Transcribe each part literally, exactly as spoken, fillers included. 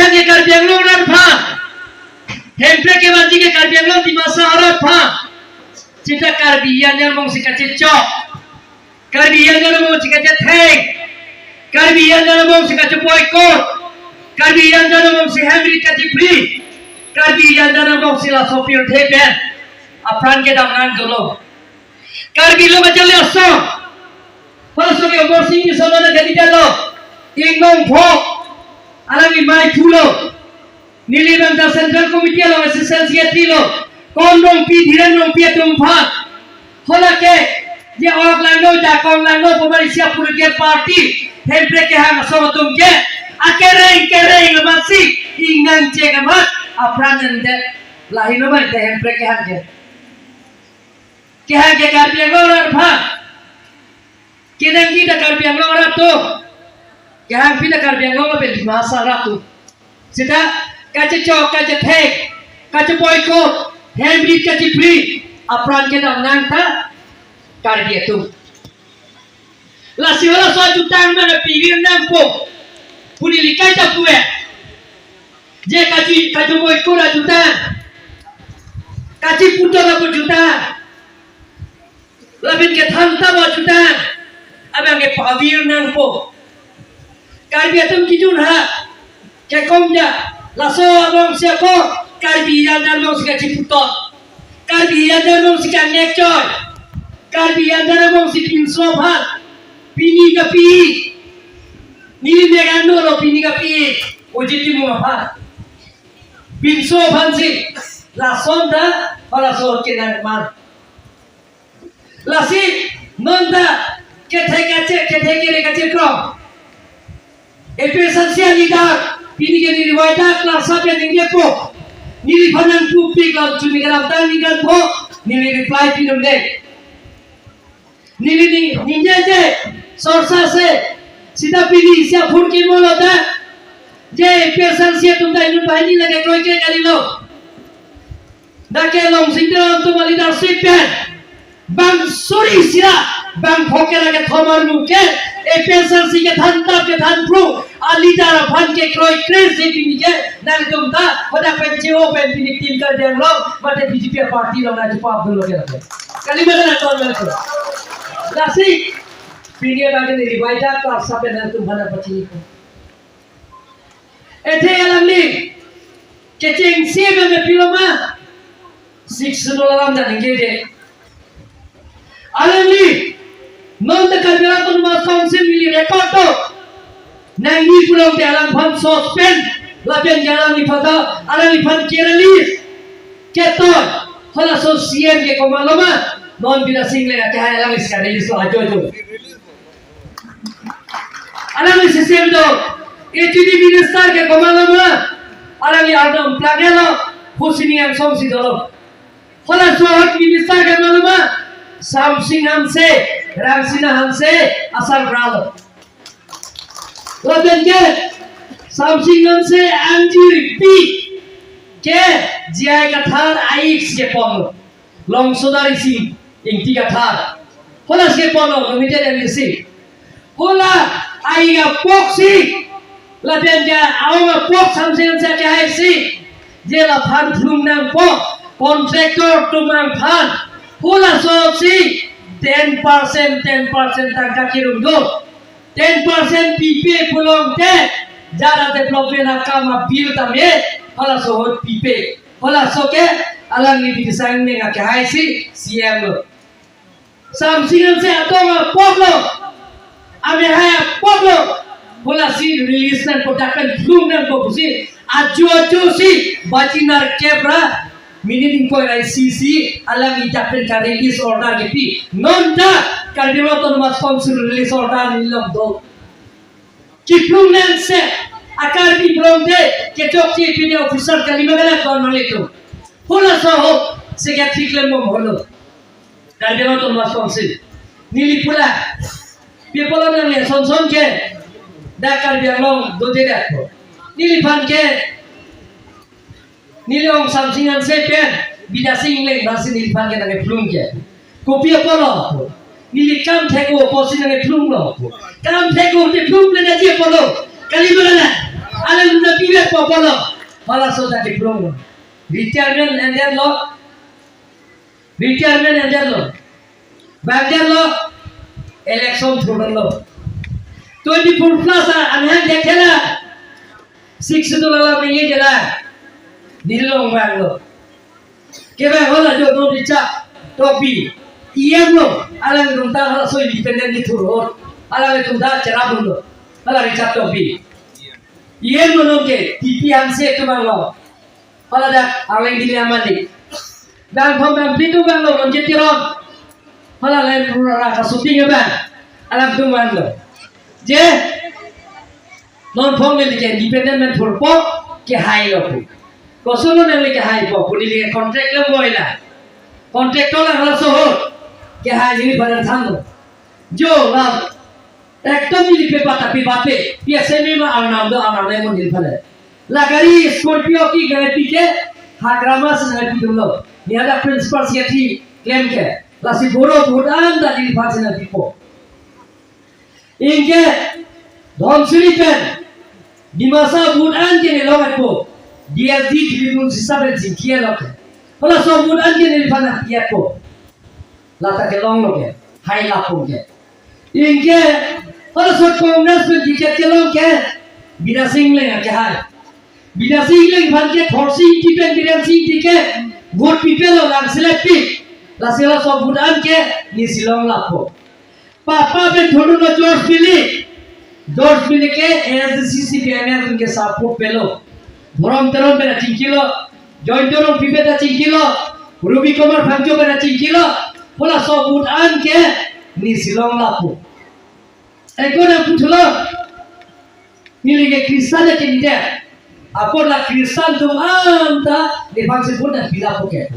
Ke Karbi Anglong rat aphan, Hemprek kevanji ke Karbi Anglong Dimasa arat aphan, seta Karbi Anglong angbong si kachechok, Karbi Anglong angbong si kachetheng, Karbi Anglong angbong si kachepoikot, Karbi Anglong angbong si hem rit kachipri, Karbi Anglong angbong si laso pirthe pen apran kedam nang dolo. Karbi lo kacharli asong, halaso ke Amarsing Tisso lo na jadi jalo, Ingdeng Phok, alangli mei pulo, neli bangta Central Committee along Assistant Secretary lo, Kon Rongpi, Dhiren Rongpi atum aphan, hala ke, je ok langno, jakong langno, pemari siap pura ke party, Hemprek kehang asong atum ke, akereng kereng amatsi, ingnang chek amat, apran endet, lahei no mai te Hemprek kehang ke. Kehang ke Karbi Anglong rat aphan. Kenangji ta Karbi Anglong rat atum. Kehangpi ta Karbi Anglong lapen Dimasa rat atum. Seta kachechok, kachetheng, kachepoikot, hem rit kachipri, apran kedam nang ta Karbi atum. Lasi halaso ajutang nangpivir nangpo pu neli kaita pu-e. Je kachi, kachepoikot ajutang, kachiputot ajutang, lapen kethan tap ajutang abang ke pavir nangpo. Karbi atum kijun ha kekom ja, laso angbong si ako, Karbi Anglong angbong si kachiputot, Karbi Anglong angbong si kangnek choi, Karbi Anglong angbong si pinso aphan pini kapi, neli mek anlo pini kapi, Ojit Timung aphan, pinso aphan si, lason ta halaso kenang man. Lasi non ta kethe kache, kethe kere kachekroi. A P H L C a-leader, pini ke neli waida klasa pen ningjepo. Neliphan nangpupik lo, chuni kedamtang ningkan po, neli reply pidunde. Neli ning, ningjeje, sorsa se, seta pini isi aphurkimo lo ta, je A P H L C atum ta inut banghini lake kroikre kalilo. Dak ke Longsing Teron atum a-leadership pen, bang suri sira, bang phoke ra kethom armu ke, A P H L C kethan tap kethan phru, a-leader aphan kekroikre si pini ke, nangtum ta, hadak pen cheo pen pini Team Karbi Anglong, mate B J P party along nangchepap dolo ke lake. Kali mana nangton mana tu. Lasi, pini bagi ni ribai dak, klasa pen nangtum hana pachini ko. Athe alangli kechengsi meme pilo ma, Sixth Schedule alam dan ningjeje. Alangli non ta Karbi Anglong Autonomous Council neli record to, nangji pulote alangphan suspend, lapen ke alangliphan ta, alangliphan ke-release, ketoi, halaso C M ke komatlo ma, non Bidya Sing Engleng akehai alangli si ka-release lo ajo ajo. Alangli si C M do, H D minister ke komatlo ma, alangli ardom plangelo, Husini Angsong si dolo. Halaso ahut minister ke komatlo ma, Samsing Hanse, Rangsina Hanse, asar bralo. Lapen ke, Samsing Hanse angjirpi ke J I Kathar a-ik si keponlo. Longsodar isi Ingti Kathar. Hala si keponlo, nominated M A C. Hala a-ik apok si, lapen ke aong apok Samsing Hanse akehai si, je laphan phlung nangpo, contractor atum aphan, halaso si ten percent, ten percent tangka kirum do. Ten percent pipe pulote, jara development akam a-bill tame, halaso ahut pipe. Halaso ke, alangli Bidya Sing Engleng akehai si C M lo. Samsing Hanse atong apok lo, amehai apok lo, hala si release nangpo, dak pen phlung nangpo pusi, ajo ajo si, baji nerkep ra, minit ingkoi ra isi si, alangli dak pen ka-release order kepi. Non ta, Karbi Anglong Autonomous Council release order nilong do. Kiphlung nangse, a-Karbi phlongte, kechokche pine officer kali ma kalang kon manglitum. Halaso ahut, secretary klembom holo. Karbi Anglong Autonomous Council. Neli pulo. Pi apotlo nangle son son ke. Dak Karbi Anglong dote dak. Neliphan ke. Neli ong Samsing Hanse pen. Bidya Sing Engleng bangsi neliphan ke nangkephlung ke. Kopi apotlo. Neli kam thekpo pusi nangkephlunglo. Kam thekpo te phlung le naji apotlo. Kali ma kalang. Alangtum ta pivekpo pulo. Halaso ta kiplong lo. Retirement endetlo. Retirement endetlo. Bang detlo. Election thurlo. Twenty-four plus a, anhan dekhela. Sixth Schedule alam ningje la. Nilong bang lo. Kevang hala jo no Richard Tokbi. E M lo. Alangtum ta halaso independent ni thur hot. Alangtum ta cherap lo. Hala Richard Tokbi. E M lo nonke. T P Hanse atum vanglo. Hala dak Arleng Dili Amani. Bang thom bang phli atum vanglo, Ronjit Teron. Hala lain rura ka shooting abang. Alangtum vanglo. Je. Non phong neli ke independent men thurpo, kehailo pu. Koson lo neli kehaipo pu, neli ke contract lo boila. Contractor lang halaso ahut. Kehai neli badan thanlo. Jo la. Ekdom neli pe bata pe bape. Pi asai me ma arnam do arnam nai mo neli pale. La gari Scorpio ki gari pike, ha grammar si nangpidunlo. Ni ada principal secretary klem ke. Lasi boro vote an ta neliphan si nangpipo. Anke Dhansiri pen Dimasa vote an ke nelong-etpo. D S D Tribune sisa pen chingki-etlo ke. Halaso vote an ke neliphan nangpi-etpo. Lata kelonglo ke. Hai lapung ke. Anke halaso Congress pen ticket kelong ke Bidya Sing Engleng kehai. Bidya Sing Engleng aphan ke Khorsing Engti pen Biren Sing Engti ke vote pipelo, lang selet pi. Lasi halaso vote an ke nesi long lappo. Papa pen thurlo George Bili. George Bili ke A S D C C P M L ke support pilo. Dhorom Teron pen chingkilo. Joy Teron pipe ta chingkilo. Ruby Kumar Phangcho pen chingkilo. Halaso vote an ke nesi long lappo. Eko nangputhulo. Neli ke Christian ke nite. Apor la Christian atum anta nephan si vote nangpi lappo ke.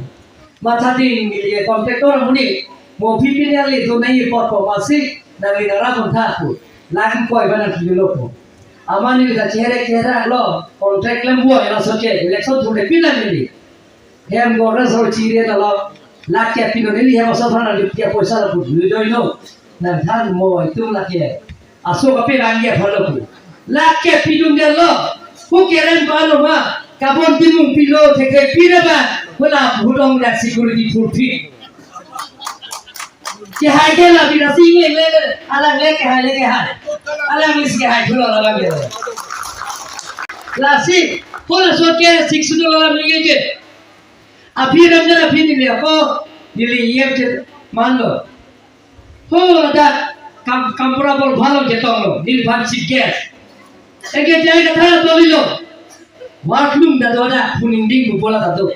Matha ding neli ke contractor amonit. Mo pipin ya le do nai apor po masi nangli nara kontha pu. Lang koi ba nangpilo po. Amat neli ta chehere chehere lo contract lam bo ya so ke election thurle pin lang neli. Hem Congress ho chire ta lo. Lakh ke pidun neli hem asaphan nangli ke poisa lapu. Lu join lo. Nangthan mo itum lake. Aso kape rangya phalo pu. Lakh ke pidun detlo. Hu kerem palo ma. Kabon Timung pilo thekhe pira ba. Hula budong dak security full fit. Kehai ke la Bidya Sing Engleng le. Alang le kehai le kehai. Alang le kehai thulo alang le. Lasi. Hula so ke Sixth Schedule alam ningje. Aphi ram jara aphi neli ako. Neli yem ke manlo. Ho, ladak kam, kampura bol bhalong chetonglo, neliphan chief guest. Eke jai katha tolilo. Workloom ta do dak, puning ding bubola ta do.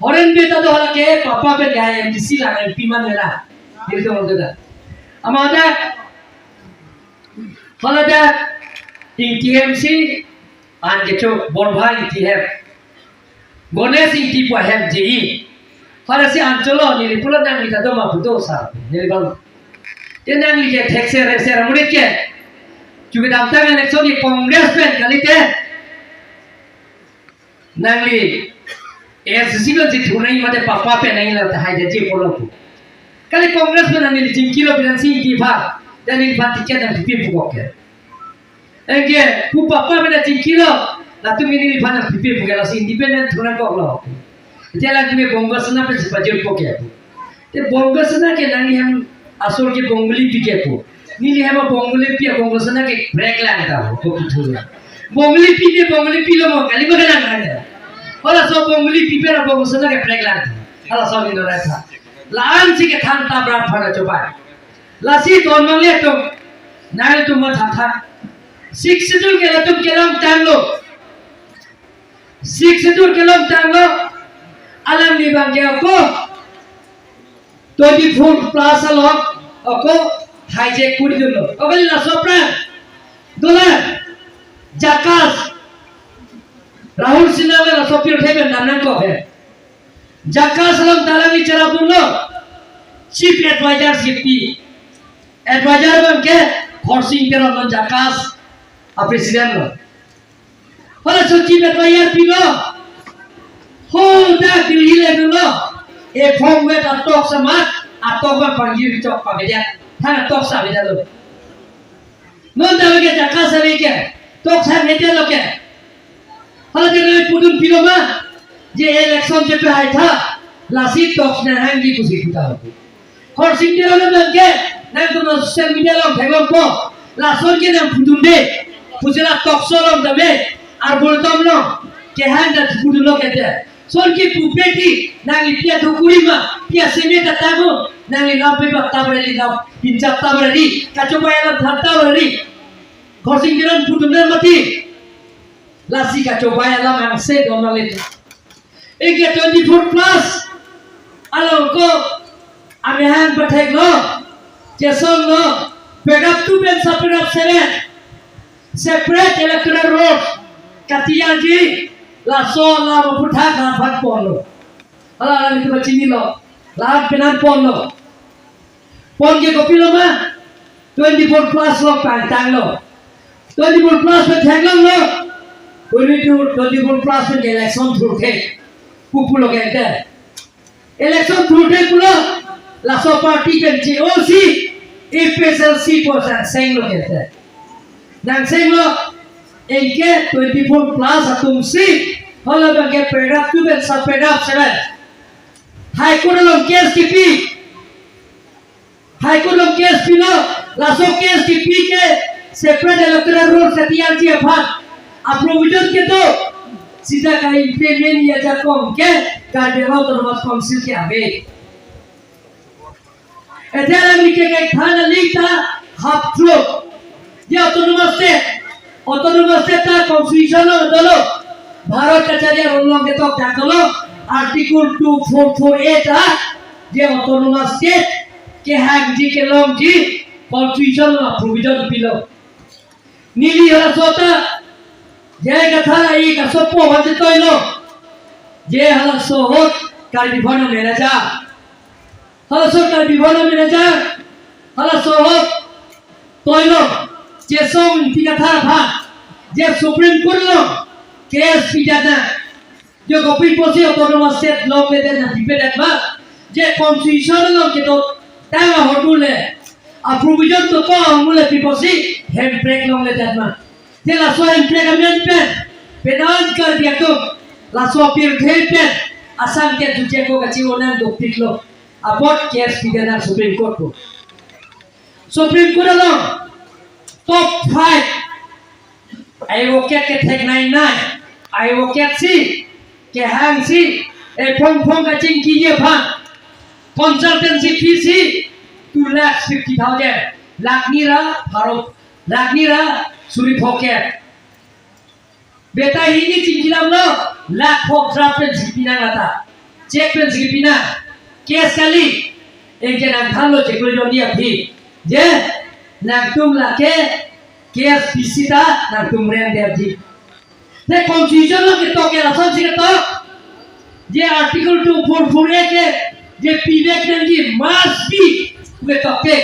Horen be ta do hala ke, papa be ke M D C la, M P man mela. Neli tong do dak. Ama dak, hala dak, Ingti M C, an kechok, Borbha Ingti hem. Ganesh Ingti pu ahem J E. Hala si ancholo neli pulo nangli ta do ma pu do sir. Neli bang. Te nangli ke thekser thekser amonit ke. Chuke damtang election ni Congress pen kalite. Nangli A S D C lo ji thunai mate papa pen nangli la tahai de ji polo pu. Kali Congress pen nangli chingkilo Biren Sing Ingti aphan. Dan neliphan ticket nangpipe pu kok ke. Anke, pu papa pen chingkilo, latum neliphan nangpipe pu ke lasi independent thunang koklo. Ite latum Bongo Sena pen si pajirpo ke pu. Te Bongo Sena ke nangli hem asor ke Bongo lipi ke pu. Neli hem Bongo lipi, Bongo Sena ke break lang ta ho, ko pu thunang. Bongo lipi ke Bongo lipi lo mo, kali mo kelang lang ya. Halaso Bongo lipi pen Bongo Sena ke break lang ta. Halaso ni no rasa. La-an si kethan ta bra phana chobai. Lasi ton mangle tum, nangtum mathatha. Sixth Schedule ke latum kelongtanglo. Sixth Schedule kelongtanglo. Alangli bang ke ako twenty-four plus along ako hijack kuri dunlo. Ako laso aphrang dolang JACAS. Rahul Sinha le laso pirthe pen damnang kok he. JACAS along ta alangli cherap dunlo. Chief Advisor si pi. Advisor bang ke Khorsing Teron lo, JACAS a president lo. Halaso Chief Advisor pilo. Ho dak Delhi le dunlo. Ephong vet atok samat, atok bang pangjir chok pavedet. Than atok savedet lo. Non ta ke JACAS ave ke. Tok savedet lo ke. Hala ke nangpudun pilo ma, je election chepahaitha, lasi tok nanghangji pusi puta ho. Khorsing Teron abang ke, nangtum social media along theklongpo, lason ke nangpudunde, pusi la talk show along tame, arbol atum along, kehang ta pudunlo kete. Son ke pupe ti, nangli pi athukuri ma, pi aseme ta tamo, nangli lam pe bak tabrari lam, pinchap tabrari, kachobei alam than tabrari. Khorsing Teron pudun nang mati. Lasi kachobei alam angse dom nanglit. Anke twenty-four plus along ko amahang patheklo, chesonglo, pedap two pen sub pedap seven, separate electoral roll katiyarji, laso alam aphuthak aphan ponlo. Hala alam itu chinilo, lahat penan ponlo. Pon ke kopilo ma, twenty-four plus along pangtanglo. Twenty-four plus pen theklonglo. Twenty-two, twenty-four plus pen ke election thurthe. Pu pulo ke ente. Election thurthe pulo. Laso party pen J O C, A P H L C pu nangsenglo ke ente. Nangsenglo, anke twenty-four plus atum si, hala abang ke pedap two pen sub pedap seven. High Court along case kipi. High Court along case pilo, laso case kipi ke separate electoral roll katiyarji aphan aprovision kedo, sita ka-implement-ji ajakong ke Karbi Anglong Autonomous Council ke ave. Ete alangli ke kaithan alita haptro. Je autonomous state, autonomous state ta constitution along dolo. Bharat kachari aron along ketok dak dolo. Article two four four A ta, je autonomous state kehangji kelongji constitution along provision pilo. Neli halaso ta, J I Kathar ai kasopo hajetoilo. Je halaso ahut Karbi Bhavan manager. Halaso Karbi Bhavan manager, halaso ahut toilo, Chesong Ingti Kathar aphan, je Supreme Court along case pidetnang. Je kopi pusi autonomous state longledet nangpipedet ma, je constitution along kedo tang ahormu le, aprovision dokok ahormu le pi pusi hemprek longledet ma. Je laso hemprek amen pen, penan Karbi atum, laso pirthe pen, Assam ke jujeko kachi-o nang dopiklo. Apot case pidetnang Supreme Court pu. Supreme Court along top five advocate kethek nai nai, advocate si, kehang si, ephong phong kachingkiji aphan consultancy fee si two lakhs fifty thousand, lakh ni ra pharo, lakh ni ra suri phongkep. Beta hini chingkilamlo, lakh phongo draft pensi pinang ata. Cheque pensi pinang. Case kali. Anke nangthanlo cheque lo jonni aphi. Je, nangtum lake case pisi ta nangtum rem derji. Te constitution along ketok ke lasonsi ketok. Je Article two four four A ke, je pivek nangji must be ketok ke,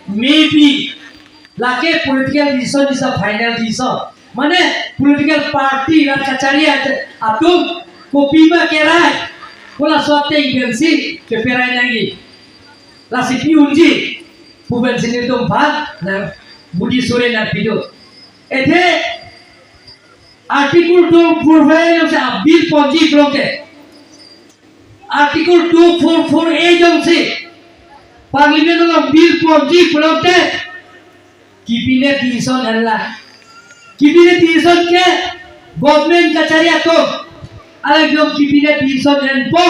maybe. Lake political decision is a final decision. Mane political party rat kachari at-, atum kopima kerai, kola so ateng pensi keperai nangji. Lasi pi unji pu pensi nelitum aphan nangpudi sore nangpido. Ete Article two four four A jongsi a bill ponji pulote, Article two four four A jongsi Parliament along bill ponji pulote, cabinet decision henlo. Cabinet decision ke government kachari atum, alangtum cabinet decision henpo,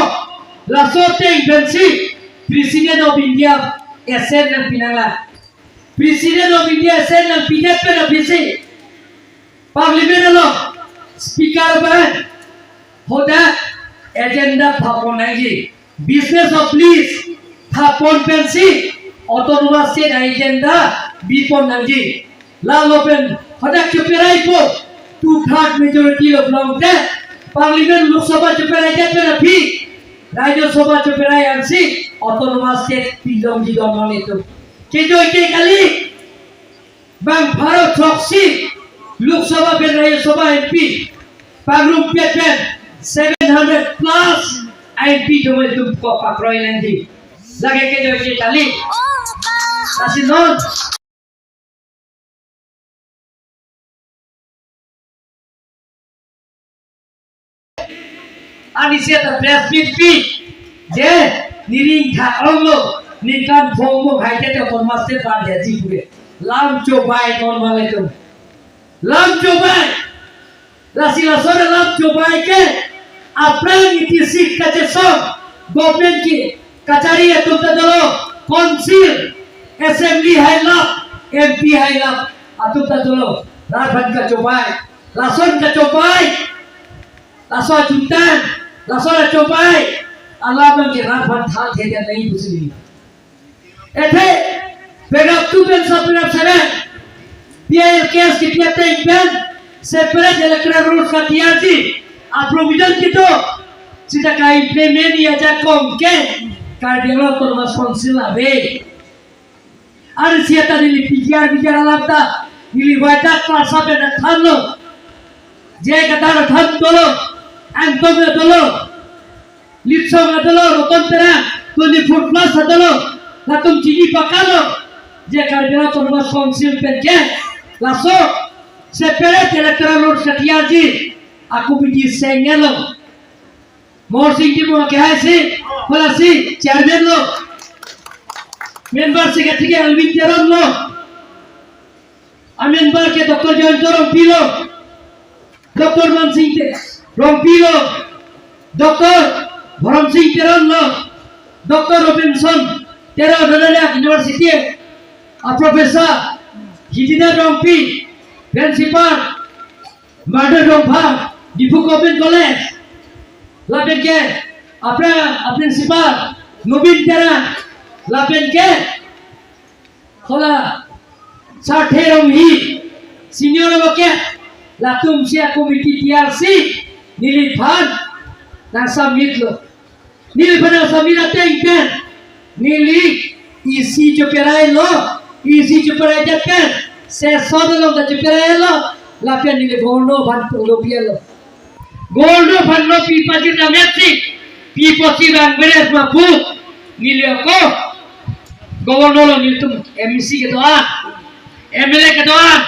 laso ateng pensi President of India assent nangpinanglo. President of India assent nangpidet pen aphi si Parliament along Speaker abang hadak agenda thapon nangji. Business of list thapon pensi Autonomous State agenda bipon nangji. Lalo pen hadak cheperaipo, two third majority lo pulote, Parliament Lok Sabha cheperaidet pen aphi, Rajya Sabha cheperai ansi Autonomous State pilongji dom nangtum. Kejoi ke kali. Bang pharo throksi Lok Sabha pen Rajya Sabha M P pangrumpet pen seven hundred plus M P jomai atum ko pakroi nangji. Lake kejoi ke kali. Lasi non. Ani seta press meet pi. Je, neli ning thak onglo. Ningkan phongo hai te te kon mas te pan dia ji pure. Lam chobai kon malai tum. Lam chobai. Lasi lason alam chobai ke aphrang iti sik kachesong government ke kachari atum ta dolo, council, assembly hailap, M P hailap atum ta dolo. Rat aphan kachobai, lason kachobai, laso ajutan, lason achobai alam ke rat aphan thang thedan nai pusi. Athe, penap two pen sub penap seven, P I L case kepi ateng pen, separate electoral rules katiarji, a-provision kedo, seta ka-implement ajakong ke, Karbi Anglong Autonomous Council ave. Arsi ata neli P G R, P G R alam ta, neli waita klasa pen thanlo, J I Kathar than dolo, Angtong dolo, Litsong dolo, Roton Terang, twenty-four plus dolo, latum chini pakalo, je Karbi Anglong Autonomous Council pen ke, laso separate electoral rules katiarji, a-committee sengelo. Mohor Sing Timung ke hai si, hala si, chairman lo. Member secretary ke Alvin Teron lo. A-member ke Doctor Jayanta Rongpi lo, Doctor Mansing Te-, Rongpi lo, Doctor Bhorom Sing Teron lo, Doctor Robinson Teron, Nagaland University a-professor, Hidina Rongpi, principal, Mother Rongphar, Diphu Government College, lapen ke apra, a-principal, Nobin Terang, lapen ke, hala, Sarthe Ronghi, senior advocate, latum si a-committee tiarsi, neliphan nang-submit lo. Neliphan nang-submit ateng pen, neli isi choperai lo, isi choperai det pen, session along ta choperai lo, lapen neli Governor aphan punglo pi lo. Governor aphan lo pi pajir damet si, pi posi bang beres ma pu, neli ako, Governor lo nelitum M A C kedo-an, M L A kedo-an,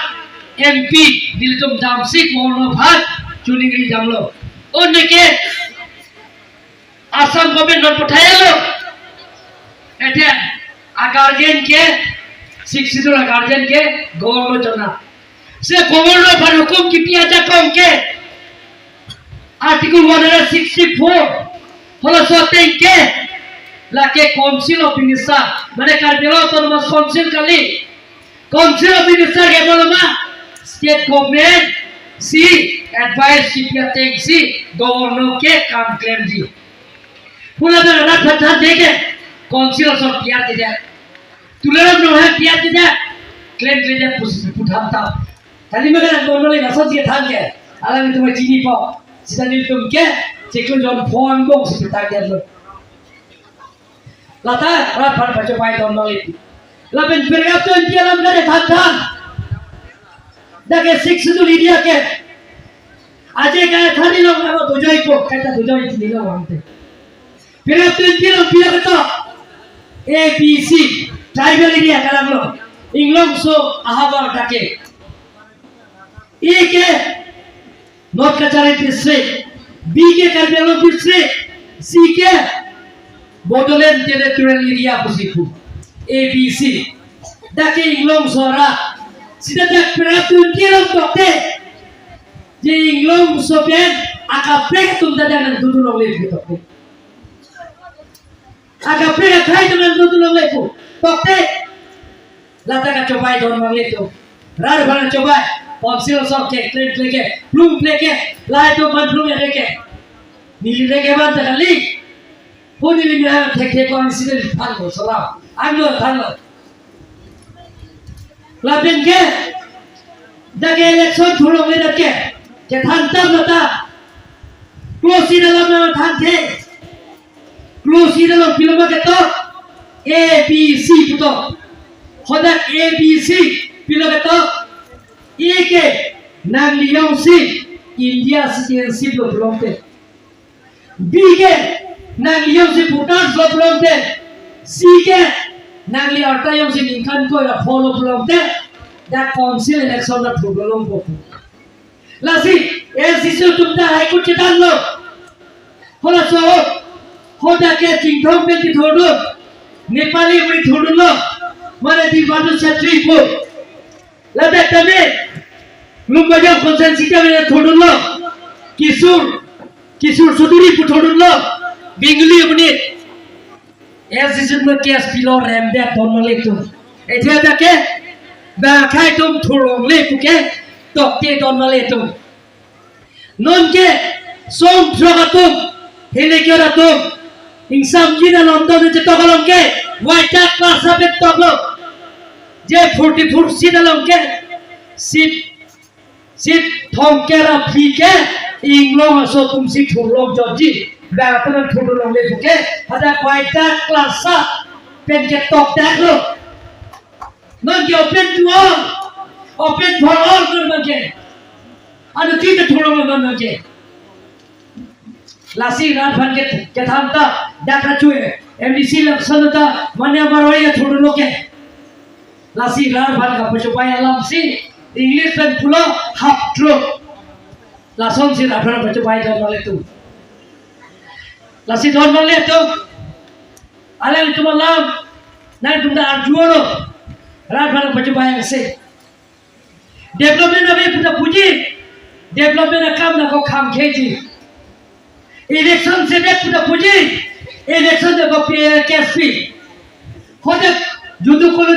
M P nelitum damsi Governor aphan choningri damlo. Oneke Assam government non pathai lo. Athe a-guardian ke, Sixth Schedule a-guardian ke Governor chona. Se Governor aphan hukum kipi ajakong ke Article one hundred sixty-four, halaso ateng ke, lake Council of Minister, mane Karbi Anglong Autonomous Council kali. Council of Minister ke maloma, state government si advice kipi ateng si Governor ke kam klemji. Pula bang rat aphan than thek ke, Council ason tiar kedet, Tuliram Ronghang tiar kedet, klem kedet pusi pu than tap. Kali makan Governor le lason si than ke, alanglitum chinipo, seta nelitum ke chiklo jon phone bong si than ke lo. Lata rat aphan pachobai don manglit. Lapen paragraph twenty alam kare than than. Dak ke Sixth Schedule area ke. Aje kaya thani long amo dojoi ko, kata dojoi tini long wangte. Paragraph twenty long pia ketok. A B C, tribal area kalang lo. Inglongso ahavar dak ke. A ke North Cachar Hills District, B ke Karbi Anglong District, C ke Bodoland Territorial Area pusi pu, A B C. Dak ke Inglongso arat, seta dak paragraph twenty long tokte, je Inglongso pen akaprek atum ta dak nangdodun longle pu tokte. Akaprek akhei atum nangdodun longle pu tokte. Lata kachobai don manglit tum. Rat aphan chobai. Council ason ke, klem kle ke, plum kle ke, lahai atum aphan plum ere ke. Neli re ke ban ta kali. Pu neli mi ha thek thek ko incident phan ko salam. Angno thanlo. Lapen ke, dak ke election thulong le dak ke, kethan tam lata. Close ida lam nangthan the. Close ida lo pilo ma ketok, A B C ketok. Hadak A B C pilo ketok. A ke nangli jongsi India citizenship lo pulote. B ke nangli jongsi voters lo pulote. C ke nangli arta jongsi ningkan ko ra follow pulote. Dak council election na thulong po. Lasi, A C C atum ta High Court chetan lo. Halaso ahut, hadak ke Chinthong pen kethurdun, Nepali pen thurdunlo, mane Dipadu Chetri pu. Ladak tame, Lumbajong constituency tame thurdunlo, Kishore, Kishore Chaudhary pu thurdunlo, Bengali pu ne. As is in the case below rem de don male tu. Ethe ta ke, ba khai tum thurlongle pu ke, tokte don male tu. Non ke, song throk atum, hene kyor atum, ingsam jin alom don je tok along ke, waita class abe toklo. Je forty-four seat along ke, seat Seat thomkep ra phi ke inglong aso atum si thurlong jotji. Bang atum thurlongle pu ke, hadak waita class a pen ketok daklo. Non ke open to all, open for all non ke. Anu ti ke thurlong non ke. Lasi rat aphan ke, kethan ta, dak kachu e, M D C election ta, mane amar oi ya thurlo ke. Lasi rat aphan kapachobai alam si, English pen pulo half truth. Lason si rat aphan pachobai don male tu. Lasi don male tu. Alang tum alam, nangtum ta arjulo. Rat aphan pachobai si. Development ave puta puji, development akam na ko kham kheji. Election sedet puta puji, election de ko P L K S P. Hote judu kolo